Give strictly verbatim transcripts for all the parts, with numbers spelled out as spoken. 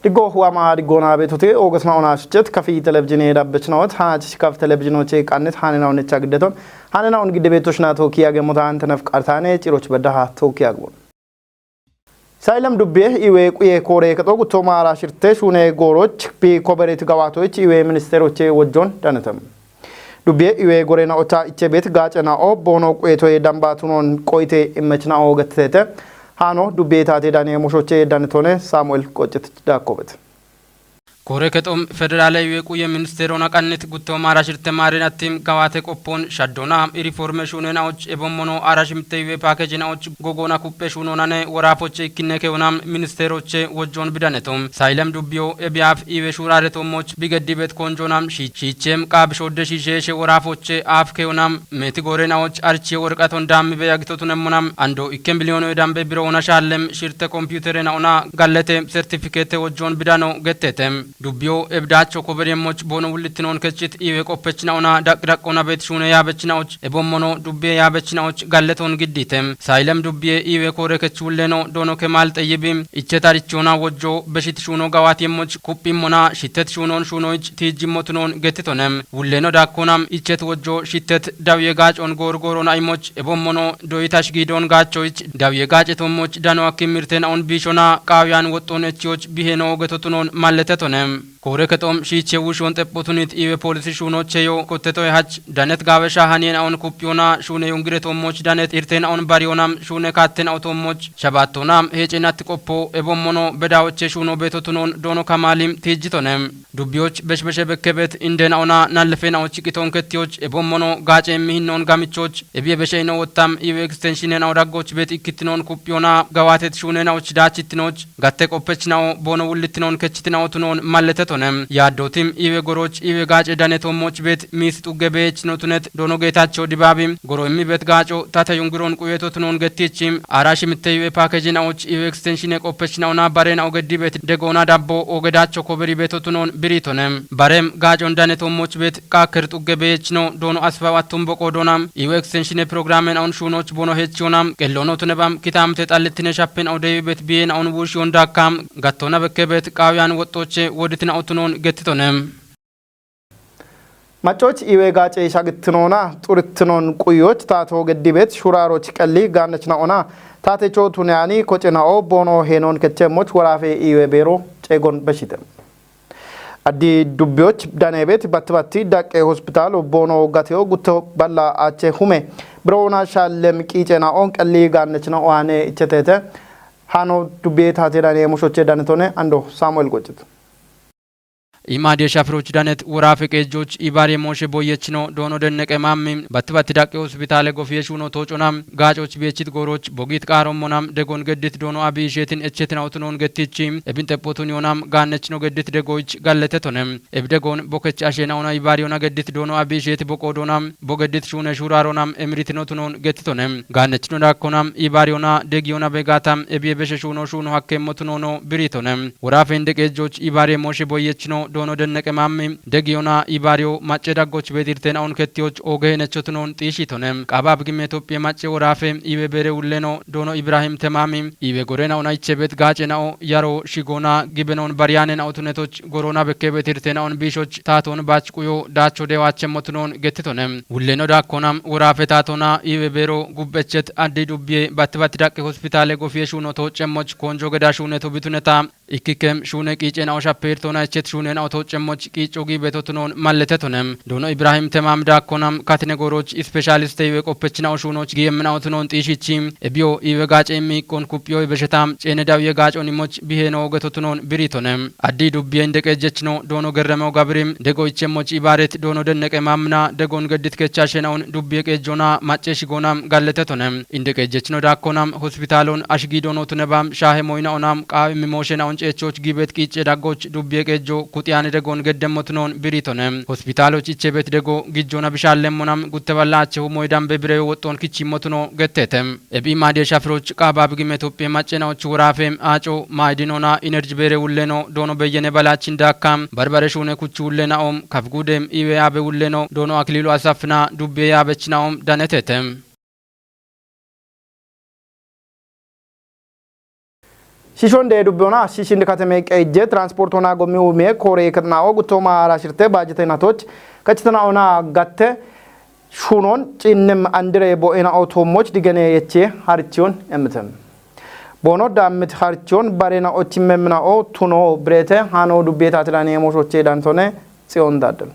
Diggo hu'ama diggoona beetote oogasna ona shiccet kafi televizhiine dabbechnaot hanachi kaf televizhiinoche qannet hanena onnecha giddeton hanena on gidde beetoshna tooki yagemotan tenef qartane ciroch beddaha tooki yagbon. Saylem dubbiye iwe quye koore kexo gutto maara shirte shuune gooroch bi koberit gawaatoch iwe ministeroche wojjon danetem. Dubbiye iwe gorena ocha ichebet gaacena o boono quye toye damba tunon qoyte immechna o gettete. Hano dubbiye taate dane moshoche danetone Samuel Qoccet Daakobet. Koore kexom federaale iwe quye ministeroona qannit gutto maara shirte maaren attim gawaate qoppon shaddona iriforme shuune naoch ebommono ara shimte iwe paakeji naoch gogoona kuppe shuunonane woraafoche ikkinne keyonam ministeroche wojjon bidanetom. Saylem dubbiyo ebiyaaf iwe shuuraaretommoch bigeddibet konjonam shi-, shiichem qaabishodde shiisheeshe woraafoche aaf keyonam meeti goore naoch archiye worqaton daammi beya gitotunemmonam ando ikke miliyoono dambe biroona shaallem shirte komputere naona gallete sertifikeete wojjon bidano gettetem. Dubbiyo ebdacho koberiyemmoch boono wullittinon kechit iwe qoppechna ona daqdaqona bet shuune yaabechna och ebommono dubbiye yaabechna och galleton gidditem. Saylem dubbiye iwe koore kech wulleno doono kemal xeyyibi ichetarichona wojjo beshit shuuno gawaatiyemmoch kuphimmona shittet shuunon shuunoich tiijjimmotunon gettitonem. Wulleno daakkonam ichet wojjo shittet dawiye gaacon goor goorona imoch ebommono doyitash giidon gaachoich dawiye gaacetommoch dano akkim mirtena on biishona qaawiyan woxxon echiyoch biheno ogetotunon malletetonem. Koore kexom shiiche wushon xephotunit iwe polisi shuunocheyo kottetoy hach danet gaawe shahaniyena on kupiyona shuune yungiretommoch danet irtena on bariyonam shuune kaattena otommoch shabaattonam heecenat qoppo ebommono bedawoche shuuno beetotunon doono kamalim tiijjitonem. Dubbiyoch beshbeshe bekkebet indena ona nallefena och qiton kettiyoch ebommono gaace mihinnon gamichoch ebiye beshe ino wottam iwe extenshinen aw daggoch bet ikkittinon kupiyona gawatet shuunen awch daachittinoch gatte qoppechna'o boono wullittinon kechittina'o tunon malletetonem. Yaaddotim iwe goroch iwe gaace dane tommoch bet miis xugge beechno tunet doono geetacho dibaabi goro immi bet gaaco tate yungiron quyeto tunon gettichim aara shimitte iwe paakejina'och iwe extenshine qoppechna'ona barena'o geddibet degoona dabbo ogedacho koberi beto tunon biritonem. Barem gaacon dane tommoch bet qaakker xugge beechno doono asbaw attum boqo doonam iwe extenshine programen awun shuunoch bono heechiyonam qellono tunebam kitamte xallettine shappen aw dewi bet biyen awun wurshiyon daakkam gattona bekke bet qaawiyan woxxoche woditina utunon gettitonem. Maccoch iwe gaace shagittinoona xurittinon quyoch taato geddibet shuraaroch qelli gaannechna'ona taatecho tuneyani kocena'o boono heenon kechemmoch woraafe iwe beero ceegon beshite. Addi dubbiyoch daneebet batti batti daqqe hospitaalo boono gateyo gutto balla ache hume biroona shaallem qiicena'on qelli gaannechna'o hane ichetete. Hano dubbiye taate dane mushoche danetone ando Samuel Goccito. Imaadiye shafiroch danet woraafe qeejjoch ibaariye mooshe boyyechino doono denneqe maammi batti batti daqqe hospitaale gofiye shuuno tooconam gaacoch biyechit gooroch bogit qaarommonam degon geddit doono abiishetin echetina utunon gettichi ebin xeppotun yoonam gaannechino geddit degoyich galletetonem. Ebi degon bokech ashena'ona ibaariyona geddit doono abiisheti boqo doonam bo geddit shuune shuuraaronam emiritino tunon gettitonem. Gaannechino daakkonam ibaariyona degiyona begaatam ebiye beshe shuuno shuuno hakkemmo tunono biritonem. Woraafe inde qeejjoch ibaariye mooshe boyyechino doono denneqe maammi degiyona ibaariyo macce daggoch beetirten awun kettiyoch oogehenecho tunon xiishitonem. Qaabab gimme Itophiye macce woraafe iwe beere wulleno doono Ibrahim Temami iwe gorena ona ichebet gaacena'o yaro shigona gibenon baryanen awutunetoch gorona bekke beetirten awun biishoch taaton baach quyo daacho dewachemmo tunon gettitonem. Wulleno daakkonam woraafe taatona iwe beero gubbechet addi dubbiye batti batti daqqe hospitaale gofiye shuuno toocemmoch konjo geda shuune tobituneta ikkikem shuune qiicena'o shappe irtona ichet shuunena'o toocemmoch qiico giibeto tunon malletetonem. Doono Ibrahim Temam daakkonam katine gooroch ispeshaaliste iwe qoppechina'o shuunoch giyemmina'o tunon xiishichi ebiyo iwe gaace immi ikkon kuphiyo ibeshetam ceene dawiye gaacon imoch biheno ogeto tunon biritonem. Addi dubbiye inde qeejjechno doono gerremeo gabirim dego ichemmoch ibaaret doono denneqe maamina degon geddit kechashena'on dubbiye qeejjona macce shigonam galletetonem. Inde qeejjechno daakkonam hospitaalon ashgi doono tunebam shaahe moyina'onam qaawi mimooshena'on ceechoch giibet qiicce daggoch dubbiye qeejjo kuxiyane degon geddemmo tunon biritonem. Hospitaaloch ichebet dego gijjona bishaallemmonam gutte balla achehu moy dambe bireyo woxxon kichimmo tuno gettetem. Ebi maadiye shafiroch qaabab gimme Itophiye maccena'och woraafe aaco maydinona inerji beere wulleno doono beyene balachin daakka barbare shuune kuchchu wullena'om kafgudem iwe aabe wulleno doono aklilu asafna dubbiye yaabechina'om danetetem. Shishon de dubbiona, shishin de kateme qeje, transport ona gomi ume, kore katnao, gutoma ara shirte, bajete natoch, kachitana ona gatte, shunon, chinnem andire bo ena otomoch digene yeche, harichon, emitem. Bono dammit harichon, barena ochimemna o, tuno, brete, hano dubieta atlane moshoche dantone, tsion dadel.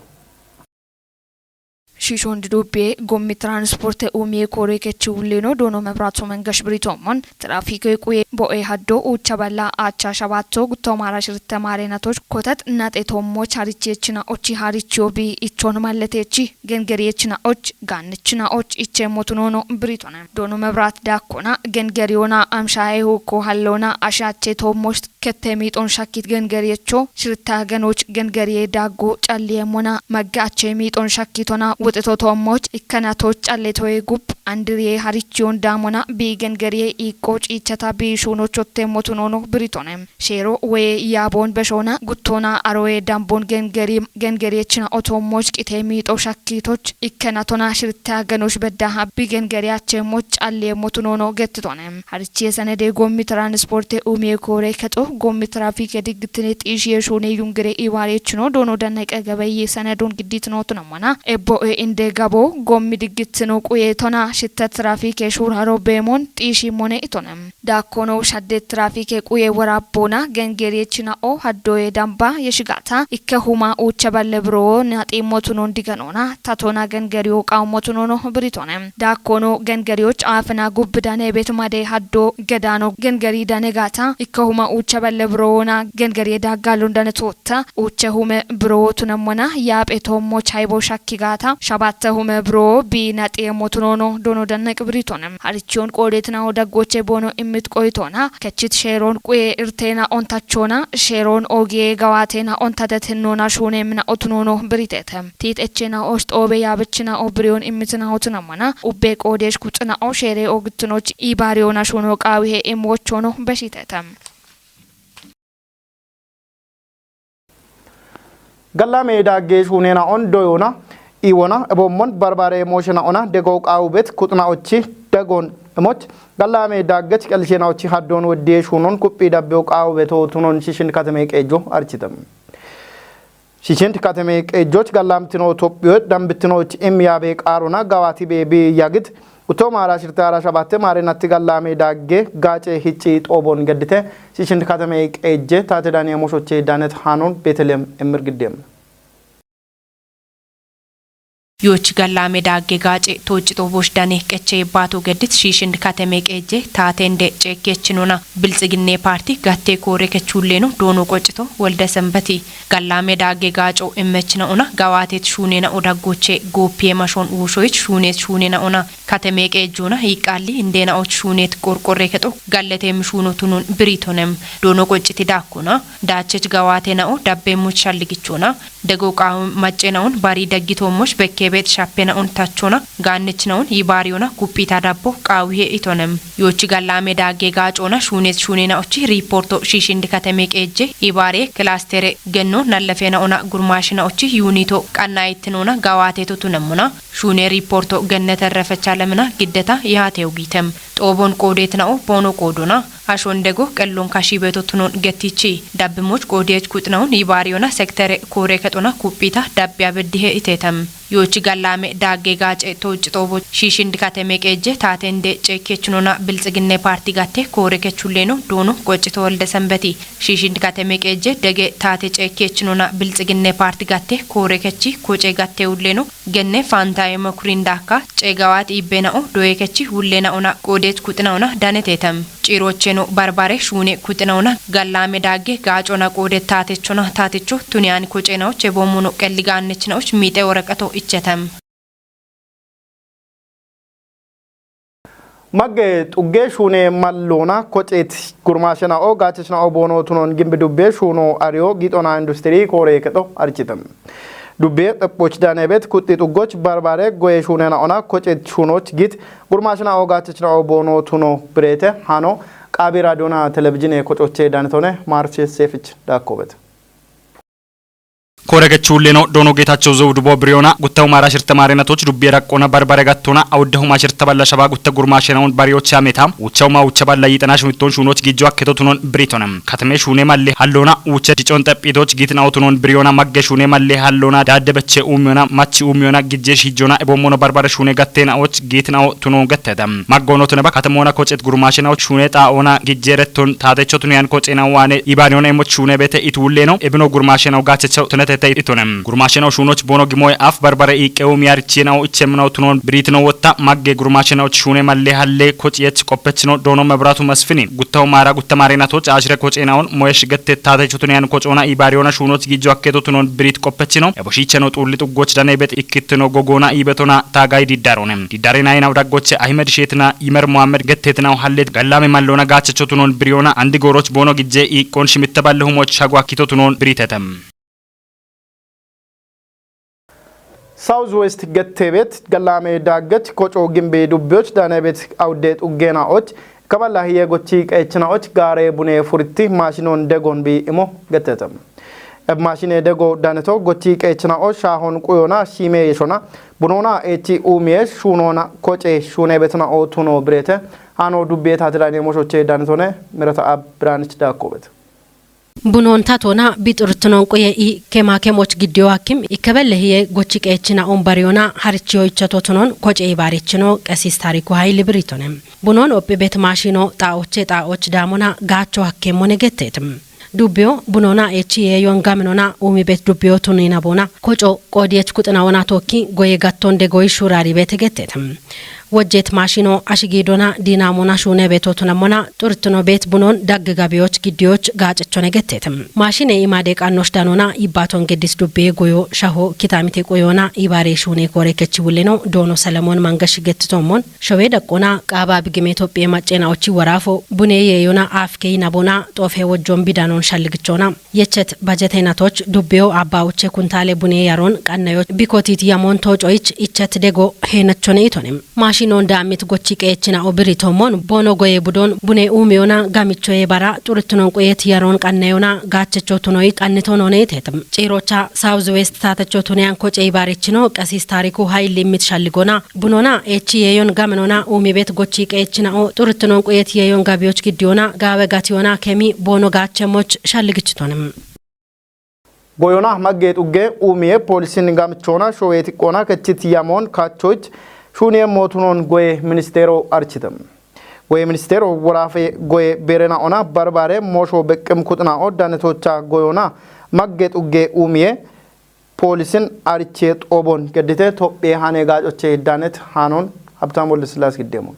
Shishon dudubbiye gommi transporte umye kore kechi ullino dono mebratu mengash biritommon trafike quye bo'e haddo ucha balla acha shabatto guttomara shirte mare natoch kotat nate tommoch harichechina ochi haricho bi ichon malletechi gengeriyechina och gannichina och iche motunono biritone dono mebrat dakkona gengeriona amshae huko hallona ashache tommoch kette miixon shakkit gengeriyecho shirta ganoch gengeriye daggo calliye mona maggache miixon shakkitona wuxito tommoch ikkanatoch calle toye gub andiriye harichiyon damona bi gengeriye iqqo ciichata bi shunochotte motunono biritone. Shero weye yabon beshona guttona aroye dambon gengeri gengeriyechina otommoch qite miixo shakkitoch ikkanatona shirta ganoch beddaha bi gengeriyache moch calliye motunono gettitone. Harichiye sanede gommi transporte umye kore keto gommi trafike diggitine xishiye shune yungire iware chino dono dannaqe gabeye sanedun gidditino tunamana. Ebbo e inde gabo gommi diggitino quye tona shitta trafike shuraro bemon xishi mone itone. Dakkono shadde trafike quye warabbona gengeriye china'o haddoye damba yeshigata ikke huma ucha balle buro naxi motunon diganona tatona gengeriyo qawmotunono biritone. Dakkono gengeriyo caafina gubbidane bet made haddo gedano gengeri dane gata ikke huma ucha balle burowona gengeriye daggalun dane totta uche hume buro tunemmona yaaphe tommo chaybo shakki gata shabatta hume buro bi naxi motunono dono danne qibritone. Harichon qodetina o daggoche bono immit qoytona kechit sheron quye irtena ontachona sheron ogiye gawatena ontatetennona shune mina otunono biritete. Tit echena osh xobe yabechina o biriyon immitina otunamana ubbe qodesh kuxina o shere ogitinoch ibariyona shuno qawihe imochono beshitete. Gallame dagge shunena on doyona iwona ebommon barbare moshena ona dego qawubet kuxna ochi degon emoch gallame daggech qalshena ochi haddon wedde shunon kuppi dabbe qawubet otunon shishin katame qejo architam. Shishin katame qejoch gallamtino Tophiyo dambitino im yabe qarona gawati be bi yagit Uttoma ara shirte ara shabatte mare natti gallame dagge gace hicci xobon geddite shishin katame qeje tate daniya moshoche danet hanon Betelem emir giddem. Yoch gallame dagge gace toci xobosh dane qeche bato geddit shishin katame qeje tatende cekechinona bilxiginne parti gatte kore kechulleno dono qocito wolde sembeti. Gallame dagge gaco immechina ona gawatet shunena odaggoche gopiye mashon wushoyich shunet shunena ona katame qejona iqalli indena och shunet qorqorre kexo gallete mishuno tunun biritonem dono qocciti dakkona dachech gawate na'o dabbe much shalligichona dego qawu maccenaun bari daggito much bekkebet shappena un tachona gannechnaun yibariyona gupita dabbo qawihe itonem. Yochi gallame dagge gacona shunet shunena ochi riporto shishindi katame qeje ibare klastere genno nallafena ona gurmashina ochi yunito qanna ittinona gawate tutunemuna shune riporto genne terrefecha lemina giddeta yahate ugitem. Xobon qodet na'o bono qodona ashon dego qellon kashibeto tunon gettichi dabbimoch qodech kuxnaun yibariyona sektere kore kexona kupita dabbe abeddihe itetem. Yochi gallame dagge gace toci xobo shishind katame qeje tatende cekechinona bilxiginne parti gatte kore kechulleno dono qocito wolde sembeti shishind katame qeje dege tate cekechinona bilxiginne parti gatte kore kechi koce gatte ulleno genne fantaye mokurin dakka cegawat ibbena'o doye kechi wullena ona qodet kuxina ona danetetem. Cirocheno barbare shune kuxina ona gallame dagge gacona qodet tatechona tatecho tuniyan kocena'o chebomuno qelli gannechina och mite woraqato ichetem. Magge xugge shune mallona kocet gurmashena o gachechna o bono tunon gimbi dubbe shuno ariyo gixona industri kore kexo architem. Dubbe xeppoch danebet kuxxi xuggoch barbare goye shunena ona kocet shunoch git gurmashena o gachechna o bono tuno birete hano qabi radona televizhine kocoche danetone marche sefich dakkobet. Koregechuuleno Doono Geetaachoo Zewudu Boobiriyoona guttahuma ara shirta maarenatoch dubbi eraqqoona barbare gattoona awuddahuma shirta balla shaba gutta gurmaashenaun bariyoch ameta wuchchahuma wuchcha balla yixana shumitton shuunoch gijjo akketo tunon biritonem. Katame shuune malle halloona wuchcha dicon xephiitoch giitna'o tunon biriyoona magge shuune malle halloona daadde beche uumiyoona machi uumiyoona gijje shiijjoona ebommono barbare shuune gatteena'och giitna'o tunon gettete. Maggono tuneba katamoona kocet gurmaashena'och shuune xaa'oona gijje eretton taatecho tuniyan kocena waane ibaaniyoona emoch shuune beete ituulleno ebino gurmaashena'o gaachecho tunetete itone. Gurmaashena'o shuunoch boono gimoye af barbare iiqqe uumiya richiyena'o ichemna'o tunon biriitino wotta magge gurmaashena'och shuune malle halle kociyech qoppechino Doono Mebiraatu Masfini guttaho maara gutta maarenatoch aashire kocena'on moyesh gette taatecho tuniyan kocoona ibaariyoona shuunoch gijjo akketo tunon biriit qoppechino. Eboshicheno xuulli xuggoch dane bet ikkittino gogoona iibetona taagay diddaarone. Diddaare nayinaw daggoche Ahimed Sheetina Yimer Mohammed getteetinaw hallet gallaame malloona gaachecho tunon biriyoona andi gooroch boono gijje iiqqon shimitte balle humoch shago akkito tunon biriitetem. South West getteebet gallaame daaggech koco gimbe dubbiyoch daanebet awudde xuggeena och kaballa hiye gochi qeechina och gaare bune furitti maashinon degon bi imo gettetem. Eb maashine dego daneto gochi qeechina'o shaahon quyona shiime yeshona bunoona eechi uumiye shuunoona koce shuune betina'o tuno bireete. Haano dubbiye taatidaane moshoche danetone Mirata Ab Biraanich Daakkobet. Bunoon tatoona bixurtunon quye i kema kemoch giddiyo hakkim ikkebelle hiye gochi qeechina'on bariyoona harichiyo ichato tunon koce ibaarechino Qesiis Taariku Hayili biritone. Bunoon ophibet maashino xaa'oche xaa'och daamona gaacho hakkemmone getteetim. Dubbiyo bunoona echi yeeyon gaminona uumibet dubbiyo tunina boona koco qoodiyech kuxina'ona tookki goye gatton degoy shuraaribete getteetim. Wojjet maashino ashigiidona diinaamona shuune beeto tunamona xurtino beet bunon dagge gabiyoch giddiyoch gaacechone getteetim. Maashine imaade qannosh danona ibbaaton geddis dubbiye goyo shaho kitaamite qoyoona ibaare shuune koore kechi wulleno Doono Selemoon Mangash gettitoomon Showee daqqoona qaaba bigime Itophiye maccena ochi woraafo bune yeeyona aafke yinabona xoofe wojjon bidanon shalligichoona. Yechet bajeteenatoch dubbiyo abba uche kuntaale bune yaron qannayo bikotit yamon toocoyich ichet dego heenachone itone. Maashinon daammit gochi qeechina obiri toomon boono goye budon bune uumiyona gamichoye bara xuritunon quyet yaron qannayona gaachecho tunoy qannitononeetetem. Ciirocha South West taatecho tuneyan koce ibaarechino Qesiis Taariku Hayili immit shalligona. Bunona echi yeeyon gamenona uumibet gochi qeechina'o xurtunon quyet yeeyon gabiyoch giddiyona gaawe gatiyona kemi boono gaachemoch shalligichitonem. Goyona maggeet ugge uumiye poolisin gamichona showeti qona kechit yamon kachoch shuniye motunon goye ministero architem. Goye ministero worafe goye berena ona barbare mosho beqqem kuxna oddanetocha goyona maggeet ugge uumiye poolisin ariche xoobon geddite Tophiye hane gaacoche danet hanon Habtam Woldeslas giddemon.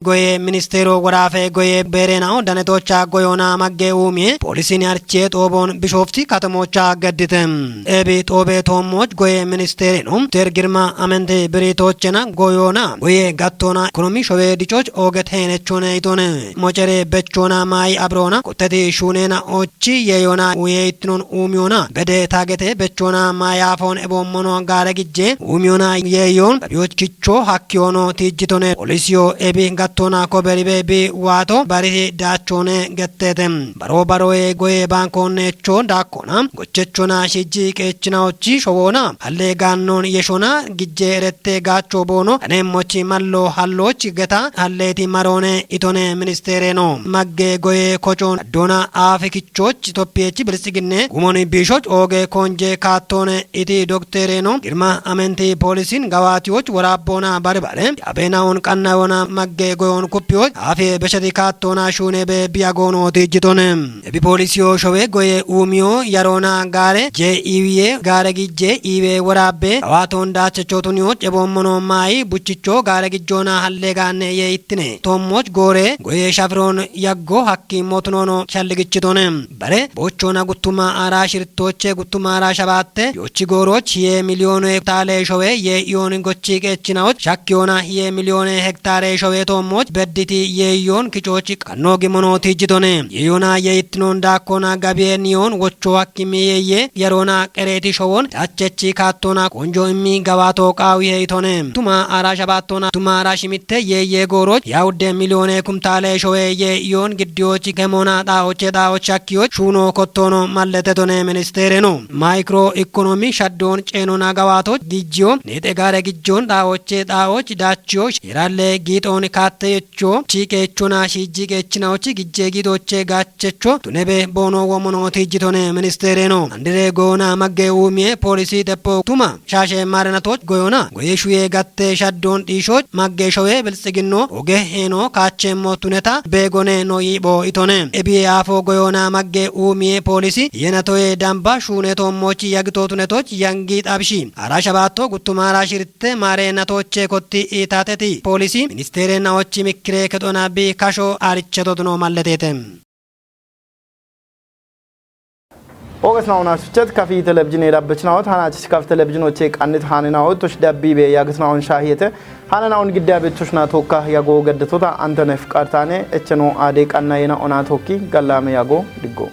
Goye ministero worafe goye berena oddanetocha goyona magge uumi poolisin ariche xoobon Bishofti katamocha geddite. Ebi xoobe toommoch goye ministereno ter Girma Amente biritochena goyona goye gattona ekonomi showe dichoch ooget heenechone itone mocere bechona maayi abirona kotteti shuunena och chi yeeyona uye ittinon uumiyona bede taagete bechona maayaafon eboommono gaare gijje uumiyona yeeyon gabiyoch kicho hakkiyoono tiijjitone. Polisiyo ebi gattona koberibe bi waato bariti daachone getteete. Baro baroye goye baankonnecho daakkona gochechona shijji qeechinaochi showoona halle gaannon yeshona gijje erette gaacho boono aneemmochi mallo halloch geta halleeti maroone itone ministereno. Magge goye kochon addona aafe kichoch Itophiyechi bilisiginne gumon biishoch ooge konje kaattoone iti doktereno Girma Amenti poolisin gawaatiyoch woraabboona barbare yaabenaon qannayona magge goyon kuppiyoch aafe besheti kaattoona shuune be biyagoono tiijjitone. Ebi poolisiyo showe goye uumiyo yaroona gaare je iiwiye gaare gijje iiwe woraabbe gawaaton daachechotuniyoch eboommono maayi buchicho gaare gijjoona halle gaanne ye ittine toommoch goore goye shafiroon yaggo hakki motunono shalligichitone. Bare boochoona guttuma ara shirtoche guttuma ara shabatte yochi gooroch hiye miliyoone hektaare showe ye iyoon gochi qeechinaoch shakkiyoona hiye miliyoone hektaare showe toom moch bedditi yeeyoon kichoochi qannoo gimonooti jitone. Yeeyoona yeeyittinoon daakkoona gabiyeen yoon wochoo hakkimi yeeyye yaroona qereeti showoon dachechi kaattoona konjo immi gawaatoo qaawiye itone. Tuma araasha baattoona tuma araashimitte yeeyye gooroch yaawudde miliyoone kumtaale showe yeeyoon giddiyoochi kemoona dhaawoche dhaawoch hakkiyoch shuunoo kottoono mallete tone ministeereno. Maayikiroo ikkonomi shaddoon ceenona gawaatoch gijjiyo neexe gaare gijjoon dhaawoche dhaawoch daachiyo shiralle giixoon kaatte yecho chiiqeechona shiijji qeechinawochi gijje giidoche gaachecho tunebe boono womonooti jitone ministeereno. Andire goona magge uumiye poolisi teppo tuma shaashe maarenatoch goyona goye shuye gatte shaddoon dhiishoch magge showe biltsiginno oge heeno kaachemmo tuneta beegone no yiipho itone. Ebiye aafo goyona magge uumiye poolisi yenatoye damba shuune toommochi yagito tunetoch yangi xabshi. Araasha baatto guttuma araashiritte maare natoche kotti itateti. Poolisi ministeere naochi mikkire kexona bi kasho ariche totno malletete. Oges naona suchet kafi televizhine rabbechnaot hanachis kaf televizhinoche qannit haninaot tush dabbi be yagit naon shahiyete. Hananaon gidda be tushna tokka yago gaddetota Antonef Qartane echeno ade qanna yena ona tokki gallame yago diggo.